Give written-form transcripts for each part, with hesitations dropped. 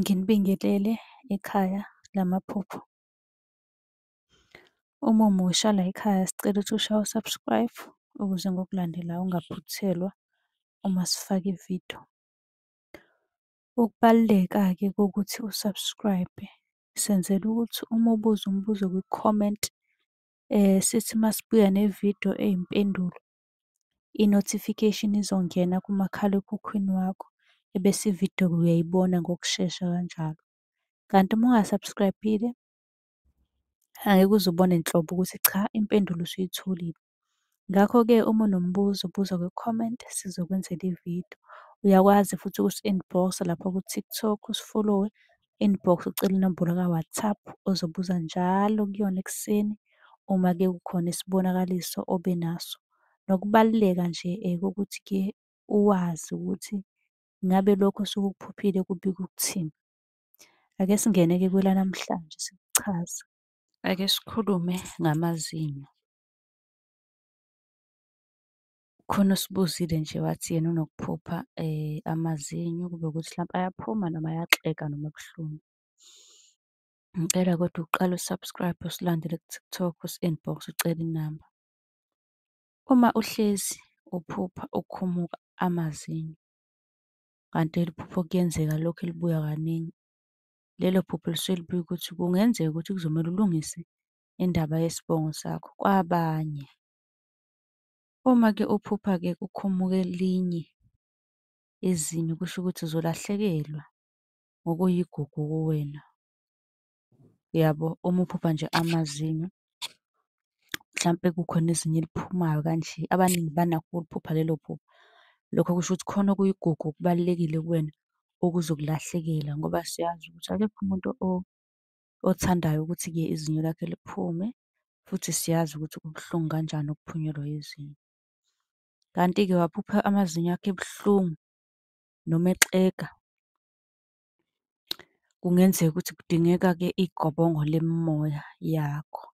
Nginibingelele ekhaya lamaphupho. Uma umusha layikhaya sicela ukuthi ushaye u-subscribe ukuze ngokulandelayo ungaphuthelwa uma sifaka ividiyo. Ukubaluleka-ke kokuthi u-subscribe-e, senzela ukuthi uma ubuza umbuzo kwi-comment, sithi uma sibuya nevidiyo eyimpendulo, i-notification izongena kumakhalekhukhwini wakho, ebese ividiyo-ke uyayibona ngokushesha kanjalo. Kanti uma unga-subscribe-ile, angeke uze ubone nhlobo ukuthi cha impendulo usuyitholile. Ngakho-ke uma unombuzo buza kwi-comment sizokwenzela ividiyo. Uyakwazi futhi ukusi-inbox-a lapha ku-TikTok usifolowe, inbox ucele inombolo ka-WhatsApp ozobuza njalo kuyona ekuseni uma-ke kukhona isibonakaliso obe naso. Nokubaluleka nje kokuthi-ke uwazi ukuthi ngabe lokhu osuke ukuphuphile kubika ukuthini. Ake singene-ke kwelanamhlanje sikuchaze. Ake sikhulume ngamazinyo. Khona osibuzile nje wathi yena unokuphupha amazinyo kube ukuthi hlampe ayaphuma noma ayaxega noma abuhlungu. Ngicela kodwa uqale u-subscribe usilandele ku-TikTok, usi-inbox ucele inamba. Uma uhlezi uphupha ukhumuka amazinyo, kanti leli phupho kuyenzeka lokhu libuya kaningi, lelo phupho lisuke libika ukuthi kungenzeka ukuthi kuzomele ulungise indaba yesibongo sakho kwabanye. Uma-ke uphupha-ke kukhumuka elinye izinyo, kusho ukuthi uzolahlekelwa ngokuyigugu kuwena. Uyabo? Uma uphupha nje amazinyo, mhlampe kukhona izinyo eliphumayo kanje, abaningi banakho ukuliphupha lelo phupho. Lokho kusho ukuthi khona okuyigugu okubalulekile kuwena okuzokulahlekela, ngoba siyazi ukuthi akekho umuntu othandayo ukuthi-ke izinyo lakhe liphume, futhi siyazi ukuthi kubuhlungu kanjani ukuphunyelwa yizinyo. Kanti-ke waphupha amazinyo akho ebuhlungu noma exega, kungenzeka ukuthi kudingeka-ke igobongo lemimoya yakho.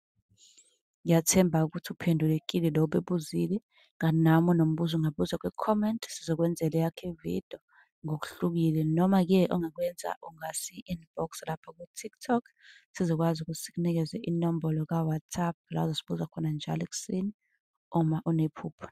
Ngiyathemba-ke ukuthi uphendulekile lo obebuzile, kanti nawe uma unombuzo ungabuza kwi-comment, sizokwenzela eyakho ividiyo ngokuhlukile. Noma-ke ongakwenza ungasi-inbox-a lapha ku-TikTok, sizokwazi ukuthi sikunikeze inombolo ka-WhatsApp, la ozosibuza khona njalo ekuseni uma unephupho.